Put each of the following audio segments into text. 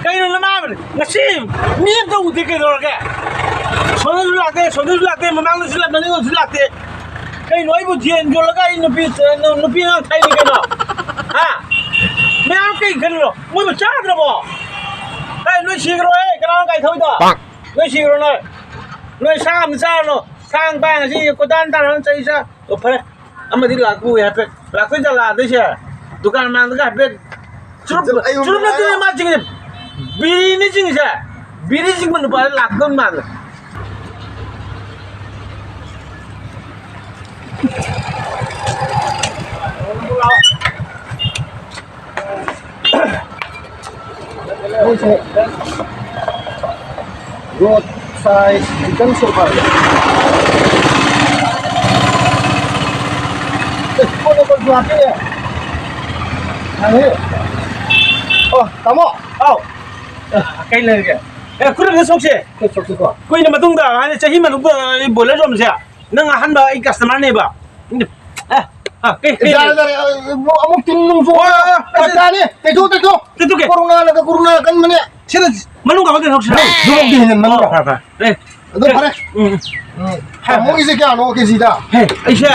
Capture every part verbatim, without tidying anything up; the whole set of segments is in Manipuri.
ꯀꯩꯅꯣ ꯅꯃꯥꯕꯅꯦ? ꯉꯁꯤ ꯃꯤ ꯑꯝꯇ ꯎꯗꯦ, ꯀꯩꯗꯧꯔꯒꯦ? ꯁꯣꯝꯗꯁꯨ ꯂꯥꯛꯇꯦ, ꯁꯣꯝꯗꯁꯨ ꯂꯥꯛꯇꯦ, ꯃꯃꯥꯡꯗꯁꯨ ꯂꯥꯛ-, ꯃꯅꯤꯡꯗꯁꯨ ꯂꯥꯛꯇꯦ꯫ ꯀꯩꯅꯣ ꯑꯩꯕꯨ ꯖꯦꯟ ꯌꯣꯜꯂꯒ ꯑꯩ ꯅꯨꯄꯤ, ꯅꯨꯄꯤ ꯑꯉꯥꯡ ꯊꯥꯏꯅꯤ ꯀꯩꯅꯣ? ꯍꯥ? ꯃꯌꯥꯝ ꯀꯩ ꯈꯜꯂꯤꯅꯣ? ꯃꯣꯏꯕꯨ ꯆꯥꯗ꯭ꯔꯕꯣ? ꯑꯦ, ꯅꯣꯏ ꯁꯤꯈ꯭ꯔꯣꯍꯦ, ꯀꯅꯥꯅꯣ ꯒꯥꯔꯤ ꯊꯧꯔꯤꯗꯣ? ꯅꯣꯏ ꯁꯤꯈ꯭ꯔꯣ ꯅꯣꯏ꯫ ꯅꯣꯏ ꯁꯥ ꯑꯃ ꯆꯥꯔꯅꯣ꯫ ꯁꯥ ꯑꯃ ꯄꯥꯏ ꯉꯁꯤ ꯀꯣꯏꯇꯥꯟ ꯇꯥꯟꯅꯔ ꯆꯩ ꯆꯥ-, ꯑꯣ, ꯐꯔꯦ꯫ ꯑꯃꯗꯤ ꯂꯥꯛꯄ ꯎꯏ ꯍꯥꯏꯐꯦꯠ꯫ ꯂꯥꯛꯇꯣꯏ ꯖꯥꯠꯂꯥ ꯑꯗꯩꯁꯦ? ꯗꯨꯀꯥꯟ ꯃꯥꯡꯗꯒ ꯍꯥꯏꯐꯦꯠ ꯆꯨꯔꯨꯞ, ꯑꯩ ꯆꯨꯔꯨꯞ ꯅꯠꯇꯦꯅꯦ ꯃꯥ ꯆꯤꯡꯉꯤꯁꯦ꯫ ꯕꯤꯔꯤꯅꯤ ꯆꯤꯡꯉꯤꯁꯦ꯫ ꯕꯤꯔꯤ ꯆꯤꯡꯕ ꯅꯨꯄꯥꯁꯦ ꯂꯥꯛꯇꯧ ꯃꯥꯜꯂꯦ꯫ ꯃꯣꯏꯁꯦ ꯔꯣꯗ ꯁꯥꯏꯗ ꯈꯤꯇꯪ ꯁꯣꯛꯄ꯫ ꯑꯦ, ꯐꯣꯟ ꯅꯝꯕꯔꯁꯨ ꯍꯥꯞꯄꯤꯔꯦ꯫ ꯌꯥꯔꯦ꯫ ꯑꯣ, ꯇꯥꯃꯣ꯫ ꯑꯥꯎ꯫ ꯑ, ꯀꯩ ꯂꯩꯔꯒꯦ? ꯑꯦ, ꯈꯨꯔꯨꯝꯗ ꯁꯣꯛꯁꯦ꯫ ꯈꯨꯠ ꯁꯣꯛꯁꯤꯀꯣ꯫ ꯀꯨꯏꯅ ꯃꯇꯨꯡꯗ, ꯍꯥꯏꯗꯤ ꯆꯍꯤ ꯃꯇꯨꯡꯗ ꯑꯩ ꯕꯣꯏꯂꯔ ꯌꯣꯟꯕꯁꯦ꯫ ꯅꯪ ꯑꯍꯥꯟꯕ ꯑꯩ ꯀꯁꯇꯃꯔꯅꯦꯕ꯫ ꯑꯦ, ꯑ, ꯀꯩ, ꯀꯩ ꯌꯥꯔꯦ, ꯌꯥꯔꯦ, ꯑ, ꯑꯃꯨꯛ ꯇꯤꯟ ꯅꯨꯡ ꯆꯣ-, ꯑꯣ, ꯑꯣ, ꯑꯣ, ꯑꯁ, ꯌꯥꯔꯦ, ꯇꯦꯛꯊꯣꯛ, ꯇꯦꯛꯊꯣꯛ꯫ ꯇꯦꯛꯊꯣꯛꯀꯦ꯫ ꯀꯣꯔꯣꯅꯥꯅꯒ, ꯀꯣꯔꯣꯅꯥ ꯀꯟꯕꯅꯦ꯫ ꯁꯤꯗ ꯃꯅꯨꯡ ꯀꯥꯈꯠ ꯇꯦꯛꯊꯣꯛꯁꯤꯔꯥ? ꯖꯣꯕꯣꯛꯇꯤ ꯍꯦꯟꯖꯟꯕꯅꯤ꯫ ꯑꯣ, ꯐꯔꯦ, ꯐꯔꯦ꯫ ꯑꯦ, ꯑꯗꯨ ꯐꯔꯦ꯫ ꯎꯝ, ꯎꯝ꯫ ꯎꯝ꯫ ꯍꯥꯏ, ꯍꯥꯏ꯫ ꯇꯥꯃꯣꯒꯤꯁꯦ ꯀꯌꯥꯅꯣ ꯀꯦꯖꯤꯗ? ꯍꯦ, ꯑꯩꯁꯦ,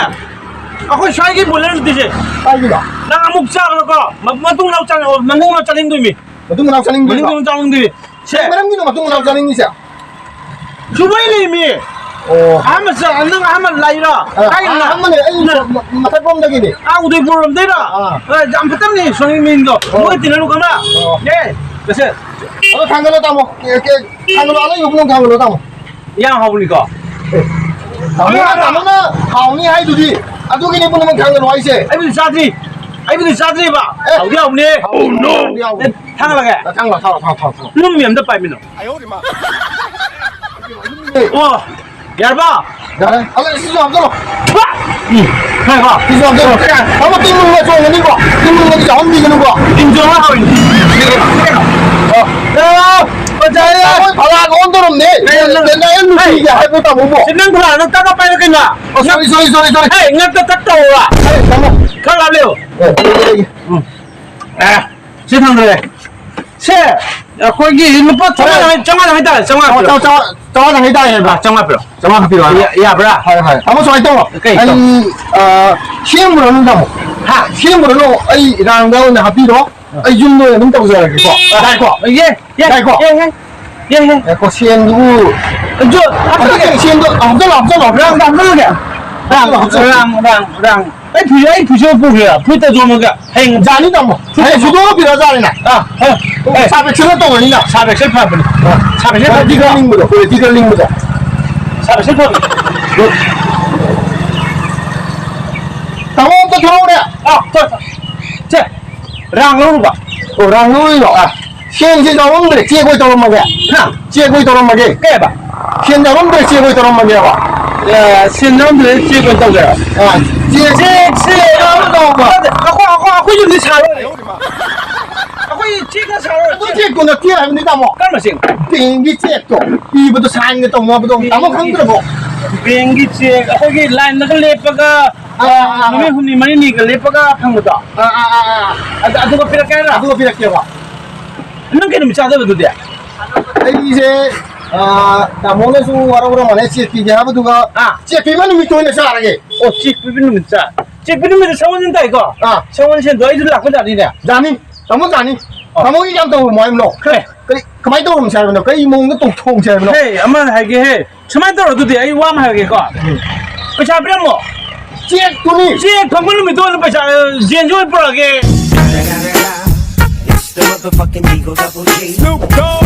ꯑꯩꯈꯣꯏ ꯁ꯭ꯋꯥꯏꯒꯤ ꯕꯣꯏꯂꯔ ꯅꯠꯇꯦꯁꯦ꯫ ꯀꯥꯏꯒꯤꯅꯣ? ꯅꯪ ꯑꯃꯨꯛ ꯆꯥꯈ꯭ꯔꯣꯀꯣ, ꯃ-, ꯃꯇꯨꯡ ꯂꯧ ꯆꯥꯅꯤꯡ-, ꯑꯣ, ꯃꯅꯨꯡ ꯂꯧ ꯆꯥꯅꯤꯡꯗꯣꯏꯃꯤ꯫ ꯃꯇꯨꯡ ꯃꯅꯥꯎ ꯆꯥꯅꯤꯡꯗꯣꯏꯕ? ꯃꯅꯨꯡ ꯂꯧ ꯆꯥꯅꯤꯡꯗꯣꯏꯃꯤ꯫ ꯁꯦ꯫ ꯀꯩ ꯃꯔꯝꯒꯤꯅꯣ ꯃꯇꯨꯡ ꯃꯅꯥꯎ ꯆꯥꯅꯤꯡꯉꯤꯁꯦ? ꯁꯨꯃꯥꯏ ꯂꯩꯃꯤ꯫ ꯑꯣ꯫ ꯑꯍꯥꯟꯕ ꯆꯥ-, ꯅꯪ ꯑꯍꯥꯟꯕ ꯂꯥꯛꯏꯔꯣ? ꯑ, ꯀꯥꯏꯗꯩꯅꯣ? ꯑꯍꯥꯟꯕꯅꯦ, ꯑꯩ ꯅꯪ ꯃ-, ꯃꯊꯛꯂꯣꯝꯗꯒꯤꯅꯦ꯫ ꯑꯥ, ꯎꯗꯩꯄꯨꯔ ꯂꯣꯝꯗꯩꯔꯣ? ꯑꯥ꯫ ꯑ, ꯌꯥꯝ ꯐꯠꯇꯕꯅꯤ, ꯁꯣꯝꯒꯤ ꯃꯤꯡꯗꯣ꯫ ꯑꯣ꯫ ꯃꯣꯏ ꯇꯤꯟꯅꯔꯨ ꯀꯅꯥ? ꯑꯣ꯫ ꯑꯦ, ꯀꯩꯁꯦ꯫ ꯑꯗꯣ ꯊꯥꯡꯒꯠꯂꯣ, ꯇꯥꯃꯣ꯫ ꯀꯦ-, ꯀꯦ-, ꯊꯥꯡꯒꯠꯂꯣ, ꯑꯅꯧꯕ ꯄꯨꯡ ꯊꯥꯡꯒꯠꯂꯣ, ꯇꯥꯃꯣ꯫ ꯌꯥꯝ ꯍꯥꯎꯕꯅꯤꯀꯣ꯫ ꯑꯦ, ꯇꯥꯃꯣꯅ, ꯇꯥꯃꯣꯅ ꯍꯥꯎꯅꯤ ꯍꯥꯏꯗꯨꯗꯤ꯫ ꯑꯗꯨꯒꯤꯅꯤ ꯄꯨꯝꯅꯃꯛ ꯊꯥꯡꯒꯠꯂꯣ ꯍꯥꯏꯁꯦ꯫ ꯑꯩꯕꯨꯗꯤ ꯆꯥꯗ꯭ꯔꯤ꯫ ꯑꯩꯕꯨꯗꯤ ꯆꯥꯗ꯭ꯔꯤꯕ꯫ ꯑꯦ꯫ ꯍꯥꯎꯗꯤ ꯍꯥꯎꯕꯅꯦ꯫ ꯍꯥꯎꯕꯅꯤ, ꯍꯥꯎꯕꯅꯤ, ꯍꯥꯎꯕꯅꯤ꯫ ꯑꯦ, ꯊꯥꯡꯒꯠꯂꯒꯦ꯫ ꯊꯥꯡꯒꯠꯂꯣ, ꯊꯥꯡꯒꯠꯂꯣ, ꯊꯥꯡꯒꯠꯂꯣ, ꯊꯥꯡꯒꯠꯂꯣ꯫ ꯂꯨꯝꯃꯤ ꯑꯝꯇ ꯄꯥꯏꯃꯤꯟꯅꯣ꯫ ꯑꯣ, ꯌꯥꯔꯕ? ꯌꯥꯔꯦ꯫ ꯑꯗꯣ ꯁꯤꯁꯨ ꯍꯥꯞꯆꯜꯂꯣ꯫ ꯎꯝ, ꯍꯥꯏꯀꯣ꯫ ꯁꯤꯁꯨ ꯍꯥꯞꯆꯜꯂꯣ꯫ ꯑꯃ ꯇꯤꯡ ꯅꯨꯡꯒ ꯆꯣꯡꯒꯅꯤꯀꯣ꯫ ꯇꯤꯡ ꯅꯨꯡꯒꯗꯤ ꯆꯥꯍꯟꯕꯤꯒꯅꯨꯀꯣ꯫ ꯇꯤꯡ ꯆꯣꯡꯉ ꯍꯥꯎꯔꯤꯅꯤ꯫ ꯑꯣ꯫ ꯑꯦ, ꯑꯣ, ꯌꯥꯔꯦ, ꯌꯥꯔꯦ꯫ ꯃꯣꯏ ꯐꯂꯥꯒ ꯑꯣꯟꯗꯧꯔꯝꯅꯦ꯫ ꯌꯥꯔꯦ, ꯅꯪ ꯅꯪ ꯅꯪ ꯅꯨꯡꯁꯤꯒꯦ ꯍꯥꯏꯕ ꯇꯥꯃꯣꯕꯨ꯫ ꯁꯤ ꯅꯪ ꯐꯂꯥ ꯅꯪ ꯇꯛ ꯇꯛ ꯄꯥꯏꯔꯣ ꯀꯩꯅꯣ꯫ ꯑꯣ, sorry, sorry, sorry, sorry꯫ ꯑꯦ, ꯉꯛꯇ ꯇꯛ ꯇꯧꯔꯣ꯫ ꯑꯦ, ꯇꯥꯃꯣ꯫ ꯈꯔ ꯂꯥꯞꯂꯦ꯫ ꯑꯦ, ꯑꯦ, ꯑꯦ꯫ ꯎꯝ꯫ ꯑꯦ, ꯁꯤ ꯊꯥꯡꯗꯔꯦ꯫ ꯁꯦ, ꯑꯩꯈꯣꯏꯒꯤ ꯂꯨꯄꯥ ꯆꯥꯝꯃꯉꯥ, ꯆꯥꯝꯃꯉꯥ ꯍꯥꯏꯇꯥꯔꯦ, ꯆꯥꯝꯃꯉꯥ ꯄꯤꯔꯣ꯫ ꯆꯥꯝꯃꯉꯥ, ꯆꯥꯝꯃꯉꯥ ꯍꯥꯏꯇꯥꯔꯦ꯫ ꯑꯥ, ꯆꯥꯝꯃꯉꯥ ꯄꯤꯔꯣ꯫ ꯆꯥꯝꯃꯉꯥ ꯄꯤꯔꯣ ꯍꯥꯏꯕ꯫ ꯌꯥ-, ꯌꯥꯕ꯭ꯔꯥ? ꯍꯣꯏ, ꯍꯣꯏ꯫ ꯇꯥꯃꯣ, ꯁꯨꯃꯥꯏꯅ ꯇꯧꯔꯣ꯫ ꯀꯩ ꯑꯩ, ꯇꯧ? ꯑꯥ, ꯁꯦꯝꯈ꯭ꯔꯅꯨ, ꯇꯥꯃꯣ꯫ ꯍꯥ? ꯁꯦꯝꯈ꯭ꯔꯅꯨ, ꯑꯩ ꯔꯥꯡꯗ ꯑꯣꯏꯅ ꯍꯥꯞꯄꯤꯔꯣ꯫ ꯑꯩ ꯌꯨꯝꯗ ꯑꯣꯏꯅ ꯑꯗꯨꯝ ꯇꯧꯖꯔꯒꯦꯀꯣ꯫ ꯌꯥꯏꯀꯣ? ꯌꯦ, ꯌꯦ, ꯌꯥꯏꯀꯣ? ꯌꯦ, ꯌꯦ, ꯌꯦ, ꯌꯦ꯫ ꯉꯥꯏꯈꯣ, ꯁꯦꯟꯗꯨꯕꯨ ꯑꯗꯨ ꯍꯥꯞꯆꯜꯂꯒꯦ꯫ ꯁꯦꯟꯗꯣ ꯍꯥꯞꯆꯜꯂꯣ, ꯍꯥꯞꯆꯜꯂꯣ꯫ ꯔꯥꯡ ꯍꯥꯞꯆꯜꯂꯒꯦ꯫ ꯔꯥꯡ, ꯍꯥꯞꯆꯜꯂꯣ, ꯍꯥꯞꯆꯜꯂꯣ꯫ ꯔꯥꯡ, ꯔꯥꯡ, ꯔꯥꯡ꯫ ꯑꯩ ꯐꯤꯁꯨ, ꯑꯩ ꯐꯤꯁꯨ ꯄꯨꯈ꯭ꯔꯦ꯫ ꯐꯨꯔꯤꯠꯇ ꯌꯣꯝꯃꯒ ꯍꯌꯦꯡ ꯌꯥꯅꯤ, ꯇꯥꯃꯣ꯫ ꯐꯨꯔꯤꯠ ꯍꯌꯦꯡ ꯁꯨꯗꯣꯛꯑꯒ ꯄꯤꯔꯛꯑꯖꯥꯠꯅꯤꯅ꯫ ꯑꯥ, ꯑꯥ, ꯑꯥ꯫ ꯁꯥꯔꯞ ꯑꯦꯛꯁꯦꯜꯅ ꯇꯧꯔꯅꯤꯅ꯫ ꯁꯥꯔꯞ ꯑꯦꯛꯁꯦꯜ ꯐꯕꯅꯤ꯫ ꯁꯥꯔꯞ ꯑꯦꯛꯁꯦꯜ ꯐꯕꯅꯤ꯫ ꯀ꯭ꯋꯥꯂꯤꯇꯤ ꯈꯔ ꯂꯤꯡꯕꯗꯣ, ꯀ꯭ꯋꯥꯂꯤꯇꯤ ꯈꯔ ꯂꯤꯡꯕꯗꯣ꯫ ꯁꯥꯔꯞ ꯑꯦꯛꯁꯦꯜ ꯐꯕꯅꯤ꯫ ꯇꯥꯃꯣ, ꯑꯝꯇ ꯊꯣꯛꯂꯛꯑꯣꯅꯦ꯫ ꯑꯥ, ꯊꯣꯛ, ꯊꯣꯛ꯫ ꯁꯦ, ꯔꯥꯡ ꯂꯧꯔꯨꯕ꯫ ꯑꯣ, ꯔꯥꯡ ꯂꯧꯔꯨꯏꯔꯣ? ꯑꯥ꯫ ꯁꯦꯟꯁꯦ ꯌꯥꯎꯔꯝꯗ꯭ꯔꯦ, ꯆꯦꯛ ꯑꯣꯏ ꯇꯧꯔꯝꯃꯒꯦ꯫ ꯍꯥ? ꯆꯦꯛ ꯑꯣꯏ ꯇꯧꯔꯝꯃꯒꯦ꯫ ꯀꯩ ꯍꯥꯏꯕ? ꯁꯦꯟ ꯌꯥꯎꯔꯝꯗ꯭ꯔꯦ, ꯆꯦꯛ ꯑꯣꯏ ꯇꯧꯔꯝꯃꯒꯦꯕ꯫ ꯑꯦ, ꯁꯦꯟ ꯌꯥꯎꯔꯝꯗ꯭ꯔꯦ, ꯆꯦꯛ ꯑꯣꯏ ꯇꯧꯒꯦ꯫ ꯑꯥ, ꯆꯦꯛ, ꯆꯦꯛꯁꯦ ꯌꯥꯎꯔꯝꯗꯧꯕ꯫ ꯑꯩꯈꯣꯏ, ꯑꯩꯈꯣꯏ, ꯑꯩꯈꯣꯏ ꯌꯨꯝꯗꯤ ꯁꯥꯔꯣꯏ꯫ ꯑꯩꯈꯣꯏ ꯆꯦꯛꯅ ꯁꯥꯔꯣꯏ꯫ ꯑꯗꯨ ꯆꯦꯛꯇꯣ ꯅꯠꯇꯦ ꯍꯥꯏꯕꯅꯤ, ꯇꯥꯃꯣ꯫ ꯀꯔꯝꯕ ꯆꯦꯛ? ꯕꯦꯡꯒꯤ ꯆꯦꯛꯇꯣ꯫ ꯏꯕꯗꯣ, ꯁꯥꯏꯟꯒ ꯇꯧꯅꯕꯗꯣ꯫ ꯇꯥꯃꯣ ꯈꯪꯗ꯭ꯔꯕꯣ? ꯕꯦꯡꯒꯤ ꯆꯦꯛ, ꯑꯩꯈꯣꯏꯒꯤ ꯂꯥꯏꯟꯗꯒ ꯂꯦꯞꯄꯒ, ꯑꯥ, ꯑꯥ, ꯑꯥ, ꯑꯥ꯫ ꯅꯨꯃꯤꯠ ꯍꯨꯝꯅꯤ ꯃꯔꯤꯅꯤꯒ ꯂꯦꯞꯄꯒ ꯐꯪꯕꯗꯣ? ꯑꯥ, ꯑꯥ, ꯑꯥ, ꯑꯥ꯫ ꯑꯗ-, ꯑꯗꯨꯒ ꯄꯤꯔꯛꯀꯦ ꯍꯥꯏꯔꯣ? ꯑꯗꯨꯒ ꯄꯤꯔꯛꯀꯦꯕ꯫ ꯅꯪ ꯀꯩ ꯅꯨꯃꯤꯠ ꯆꯥꯗꯣꯏꯕ ꯑꯗꯨꯗꯤ? ꯑꯩꯁꯦ, ꯑꯥ, ꯇꯥꯃꯣꯅꯁꯨ ꯋꯥꯔꯧꯔꯝꯃꯅꯤ, ꯆꯦꯛ ꯄꯤꯒꯦ ꯍꯥꯏꯕꯗꯨꯒ, ꯑꯥ꯫ ꯆꯦꯛ ꯄꯤꯕ ꯅꯨꯃꯤꯠꯇ ꯑꯣꯏꯅ ꯆꯥꯔꯒꯦ꯫ ꯑꯣ, ꯆꯦꯛ ꯄꯤꯕ ꯅꯨꯃꯤꯠ ꯆꯥ-, ꯆꯦꯛ ꯄꯤꯕ ꯅꯨꯃꯤꯠꯇ ꯁꯒꯣꯜꯁꯦꯟ ꯇꯥꯏꯀꯣ? ꯑꯥ꯫ ꯁꯒꯣꯜꯁꯦꯟꯗꯣ ꯑꯩꯁꯨ ꯂꯥꯛꯄ ꯌꯥꯅꯤꯅꯦ? ꯌꯥꯅꯤ꯫ ꯇꯥꯃꯣ ꯌꯥꯅꯤ꯫ ꯑꯣ꯫ ꯇꯥꯃꯣꯒꯤ ꯌꯥꯝ ꯇꯧꯕ ꯃꯥꯏꯕꯅꯣ? ꯍꯦ꯫ ꯀꯔꯤ, ꯀꯃꯥꯏꯅ ꯇꯧꯔꯝꯁꯦ ꯍꯥꯏꯕꯅꯣ? ꯀꯔꯤ ꯃꯑꯣꯡꯗ ꯇꯧꯊꯣꯛꯁꯦ ꯍꯥꯏꯕꯅꯣ? ꯍꯦ, ꯑꯃ ꯍꯥꯏꯒꯦ ꯍꯦ꯫ ꯁꯨꯃꯥꯏꯅ ꯇꯧꯔꯣ ꯑꯗꯨꯗꯤ, ꯑꯩ ꯋꯥ ꯑꯃ ꯍꯥꯏꯔꯒꯦꯀꯣ꯫ ꯎꯝ꯫ ꯄꯩꯁꯥ ꯄꯤꯔꯝꯃꯣ꯫ ꯆꯦꯛꯇꯨꯅꯤ꯫ ꯆꯦꯛ ꯐꯪꯕ ꯅꯨꯃꯤꯠꯇꯣ ꯑꯣꯏꯅ ꯄꯩꯁꯥ, ꯑ, ꯖꯦꯟꯁꯦ ꯑꯣꯏꯅ ꯄꯨꯔꯛꯑꯒꯦ꯫ It's the motherfucking Eagle Double G. Snoop Dogg.